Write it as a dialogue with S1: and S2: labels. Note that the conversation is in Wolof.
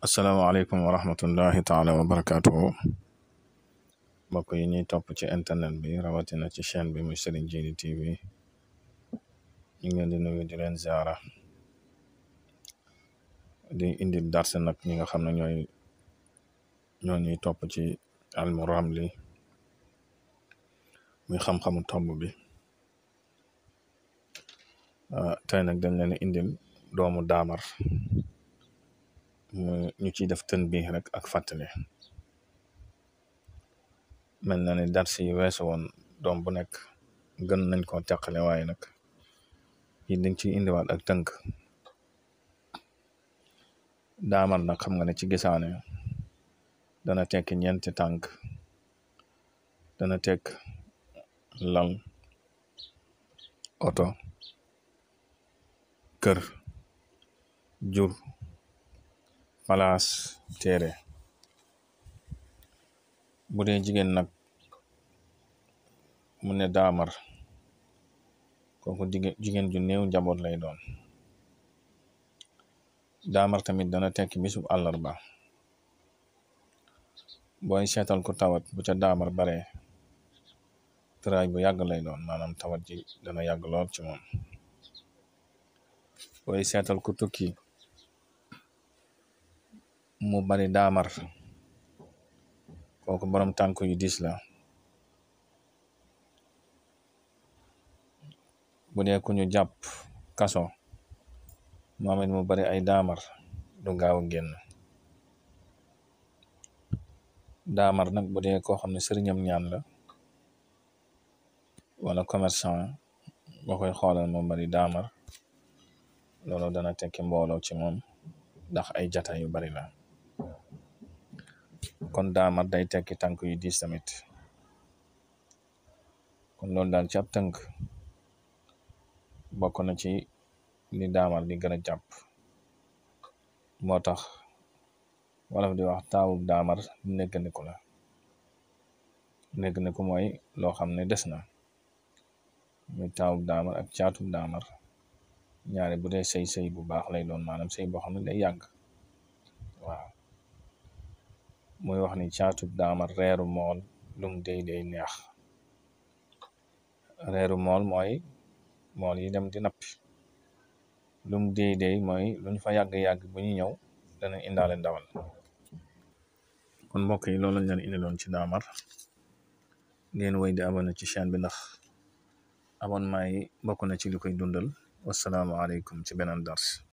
S1: asalaamaaleykum wa rahmatullahi taala wa barakaatuhu mbokk yi ñuy topp ci internet bi rawatina ci chaîne bi muy Serigne Djily TV ñu ngi leen di nuyu di leen ziara di indi dars nag ñi nga xam ne ñoo ñuy topp ci Ilmu Ramli muy xam-xamu tomb bi tey nag dañ leen indil doomu daamar ñu ciy def tën bi rek ak fàttali mel na ni dars yi weesu woon doom bu nekk gën nañ koo teqale waaye nag yi dañ ciy indiwaat ak tënk daamar nag xam nga ne ci gisaane dana tekki ñeenti tànk dana tekk lal oto kër jur palaas téere bu dee jigéen nag mu ne daamar kooku jigéen ju néew njaboot lay doon daamar tamit dana tekki bisub àllarba booy seetal ku tawat bu ca daamar bare tëraay bu yàgg lay doon maanaam tawat ji dana yàgg lool ci moom booy seetal ku tukki mu bari daamar kooku borom tànk yu diis la bu dee ku ñu jàpp kaso moom it mu bari ay daamar du gaaw a génn daamar nag bu dee koo xam ne sëriñam ñaan la wala commerçant boo koy xoolal mu bari daamar loolu dana tekki mbooloo ci moom ndax ay jata yu bari la kon daamar day tekki tànk yu diis tamit kon loolu daal ci ab tënk bokk na ci li daamar di gën a jàpp moo tax wolof di wax taawub daamar néggandiku la néggandiku mooy loo xam ne des na muy taawub daamar ak caatub daamar ñaari bu dee sëy bu baax lay doon maanaam sëy boo xam ne day yàgg waaw muy wax ni caatub daamar reeru mool lum dey neex reeru mool mooy mool yi dem di nappi lum dey mooy luñ fa yàgg-yàgg bu ñu ñëw dana indaale ndawal kon mbokk yi loolu lañ leen indiloon ci daamar ngeen wéy di abonné ci chaîne bi ndax abonnement yi bokk na ci li koy dundal wassalaamu aleykum ci beneen dars